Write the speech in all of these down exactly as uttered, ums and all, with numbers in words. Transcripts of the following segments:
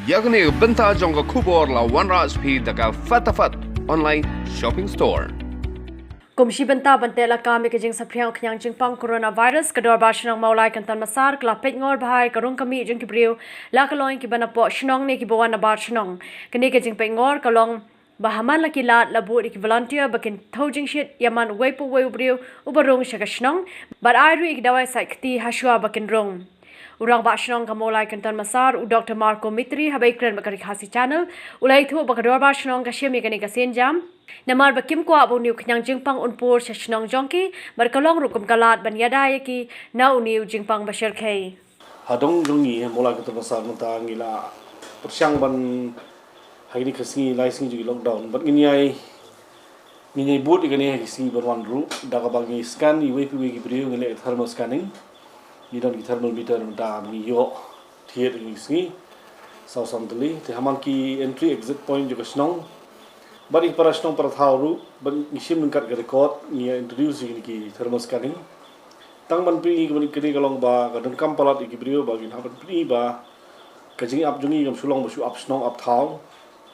Ïa kane ka bynta jong ka khubor la wanrah sha phi da ka Fatafat Online Shopping Store. Kum shi bynta ban teh lakam ïa ka jingsaphriang u khñiang jingpang coronavirus, ka Dorbar Shnong Mawlai Kynton Massar ka la peitngor bha ïa ka rung ka mih jong ki briew, la ka long ïa kiba na poh shnong ne kiba wan na bar shnong. Kane ka jingpeitngor ka long ba ha man la ki lad la bud ïa ki volunteer ba kin thew jingshit ïa man uwei pa uwei u briew uba rung sha ka shnong, bad ai ruh ïa ki dawai sait kti ha shuwa ba kin rung. U Rangbah Shnong ka Mawlai Kynton Massar, u Doktor Marco Mitri, haba ïakren bad ka Ri Khasi Channel, u la ïathuh ba ka Dorbar Shnong ka shim ïa kane ka sienjam namar ba kim kwah ba une u khñiang jingpang un pur sha shnong jong ki, bad ka long ruh kum ka lad ban ïada ïa ki na une u jingpang ba shyrkhei. Ha dong jong ngi, Mawlai Kynton Massar, mynta ngi la pyrshang ban, ha kine ki sngi, lai sngi jong ki lockdown, bad ngin ïai, ngin ïai bud ïa kane ha ki sngi ban wan ruh, da kaba ngi scan ïa uwei pa uwei ki briew, ngi leh thermal scanning. Ngi don ki thermal meter mynta ba ngi ïoh thied ha kine ki sngi, saw san tylli. Te ha man ki entry exit point jong ka shnong bad ïa ki para shnong para thaw ruh, bad ngi shim ryngkat ka record, ngi ïa introduce ïa kine ki thermal scanning. Tang ban pyni, kane ka long ba ka donkam palat ïa ki briew ba kin hap ban pyni ba ka jingïap jong ngi kam shu long ba shu ap shnong ap thaw.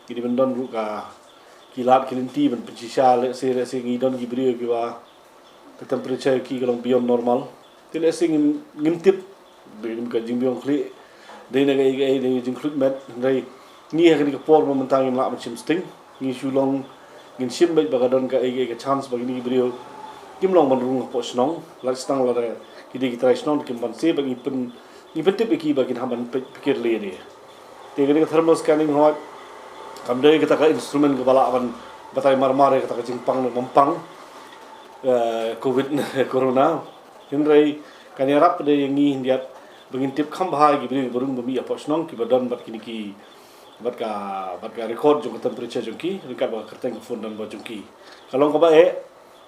Ki dei ban don ruh ka, ki lad ki lynti ban pynshisha, lehse, lehse ngi don ki briew kiba ka temperature ki ka long beyond normal. Te lehse ngim, ngim tip, dei ka jingbiang khlieh, dei na kaei kaei, dei jingkhluit met, hynrei ngi ha kane ka por ba mynta ngim lah ban shim sting. Ngi shu long, ngin shim beit ba ka don kaei kaei ka chance ba kine ki briew kim long ban rung hapoh shnong, lait tang lada ki dei ki trai shnong kim banse, ba ngi pyn, ngi pyntip ïa ki ba kin hap ban peit, pyrkhat lei lei. Te kane ka thermal scanning, hooid, kam dei kata ka instrument kaba lah ban batai marmar ïa kata ka jingpang ne ym pang, eh, covid, corona. Hynrei kan ïarap pat ïa ngi khyndiat ba ngin tip kham bha ïa ki briew kiba rung ba mih hapoh shnong, kiba don bad kine ki, bad ka, bad ka record jong ka temperature jong ki, ryngkat bad ka kyrteng ka phone number jong ki. Ka long kaba eh,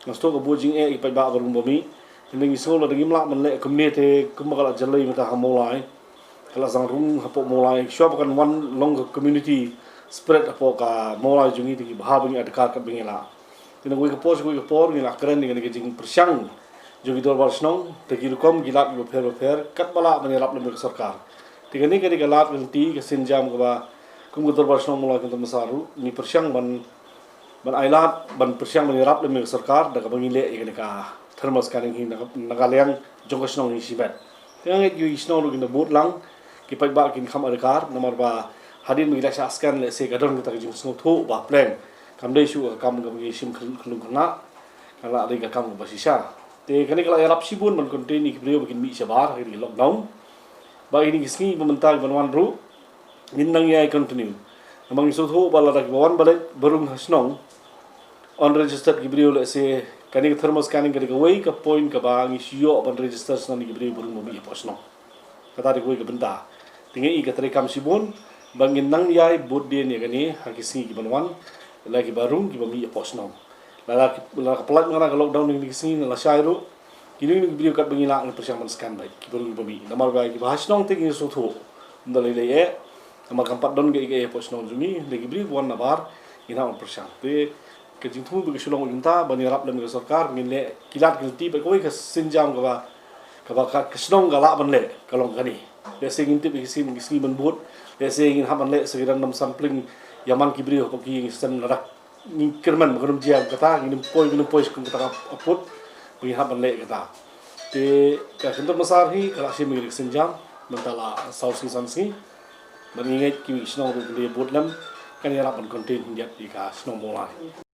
nga sngewthuh ka bun jingeh ïa ki paidbah ba rung ba mih. Hynrei ngi sngew lada ngim lah ban leh kumne te, kumba ka la jlei mynta ha Mawlai, ka la sdang rung hapoh Mawlai, shuwa ba kan wan long ka community spread hapoh ka Mawlai jong ngi, te ngi bha ba ngi adkar katba ngi lah. Te na kawei ka por sha kawei ka por ngi la kren ïa kane ka jingpyrshang jong ki dorbar shnong, te ki rukom ki lad kiba pher ba pher, katba lah ban ïarap lem bad ka sorkar. Te kane ka dei ka lad ka lynti, ka sienjam kaba kum ka Dorbar Shnong Mawlai Kynton Massar ruh ngi pyrshang ban, ban ailad, ban pyrshang ban ïarap lem bad ka sorkar da kaba ngi leh ïa kane ka thermal scanning hi na ka, na ka liang jong ka shnong hi shimet. Te nga ngeit ki shnong ruh kin da bud lang, ki paidbah kin kham adkar, namar ba hadien ba ngi la shah scan lehse ka don kata ka jingsngewthuh ba pleng, kam dei shuh ka kam kaba ngi shim khyllung khynnah, ka la dei ka kam kaba shisha. Te kane ka la ïarap shibun ban contain ïa ki briew ba kin mih shabar ha kane ka lockdown. Ba kine ki sngi ba mynta ban wan ruh ngin nang ïai continue. Namar ngi sngewthuh ba lada kiba wan ba leit ba rung ha shnong unregistered ki briew, lehse kane ka thermal scanning ka dei kawei ka point kaba ngi shu ïoh ban register shuh na ki briew ba rung ba mih hapoh shnong. Kata dei kawei ka bynta. Te ngi i ka treikam shibun ba ngin nang ïai bud dien ïa kane ha ki sngi ki ban wan, la kiba rung kiba mih hapoh shnong. La, la, la ka pynlait ma nga ka lockdown ïa kine ki sngi, la shai ruh, kine ki briew katba ngi lah ngi pyrshang ban scan beit kiba rung kiba mih. Namar ba kiba ha shnong te ngi sngewthuh ym da lei lei eh. Namar kam pat don kaei kaei hapoh shnong jong ngi, la ki briew ba wan nabar ngin hap ban pyrshang. Te ka jingthmu ba ka shu long mynta ban ïarap lem ka sorkar, ngin leh ki lad ki lynti, bad kawei ka sienjam kaba, kaba ka, ka shnong ka lah ban leh ka long kane. Lehse ngin tip ïa ki sngi, ki sngi ban bud, lehse ngin hap ban leh sa ki random sampling ïa man ki briew hapoh ki ïing ki sem, lada ngi kyrmen ba kan ym jia kata, ngin ym poi, ngin ym poi sha kum kata ka pud, ba ngin hap ban leh kata. Te ka Kynton Massar hi ka la shim ïa ka sienjam mynta la saw sngi san sngi. Bad ngi ngeit ki shnong ruh kin da bud lem, kan ïarap ban contain khyndiat ïa ka shnong Mawlai.